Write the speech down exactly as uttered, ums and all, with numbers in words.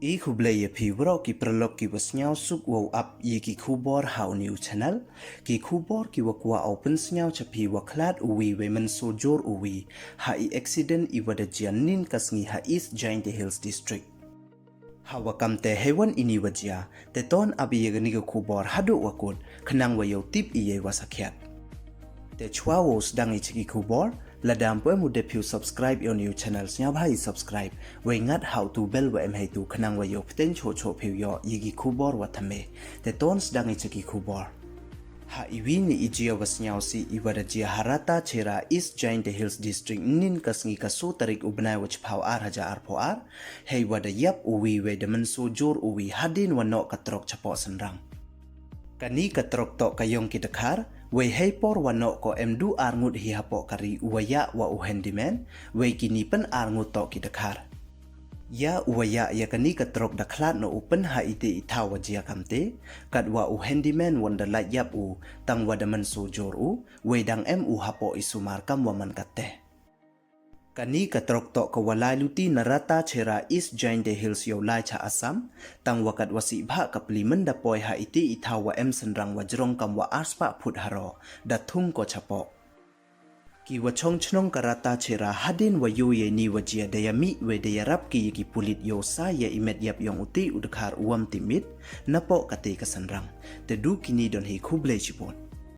I khublei ya phi waroh ki paralok ki wa sniawsuk wow ap ya ki khubor ha u new channel. Ki khubor ki wa kwah u pynsniaw cha phi wa khlad u wi wei mynsoo jur u wi ha i accident i wa da jia nin ka sngi ha East Jaintia Hills District. Ha wa kam te heiwan ini wa jia, te ton ap ya kani ka khubor haduh wa kut, khnang wa yow tip i ya i wa sakhiat. Te chwa wow sdang i cha ki khubor, lada ym pu em u dep phi u subscribe ya u new channel, sniawbha i subscribe, wei ngat ha u tu bell wa em hei tu khnang wa yow pteng choh choh phi u yoh ya ki khubor wa thymme. Te ton sdang i cha ki khubor. Ha i wi ni i jia wa sniawsih i wa da jia ha Ratacherra, East Jaintia Hills District, nin ka sngi ka soo tarik u bnai wa chiphaw ar hajar arphaw ar, hei wa da yap u wi wei da mynsoo jur u wi hadien wa noh ka trok chapoh synrang. Kani ka trok toh ka yong ki dkhar, wei hei por wa noh ko em du ar ngut hi hapoh ka ri, u wa yah wa u handyman, wei kini pyn ar ngut toh ki dkhar. Ya u wa yah ya kani ka trok da khlad noh u pyn ha iti i thaw wa jia kamte, kat wa u handyman won da lait yap u, tang wa da mynsoo jur u, wei dang em u hapoh i sumar kam wa man katte. Kani ka trok toh ka wa lai luti na Ratacherra, East Jaintia Hills yow lai cha Assam, tang wa kat wa sih bha ka pli mynda poi ha iti i thaw wa em synrang wa jrong kam wa arspah phut haroh, da thung ko chapoh. Ki wa chong chnong ka Ratacherra hadien wa yoh ya ini wa jia da ya mih wei da ya rap ki ya ki pulit yow sa ya i met yap yong uti u dkhar u wam tip mit, napoh kate ka synrang. Te du kini don hi, khublei chibun.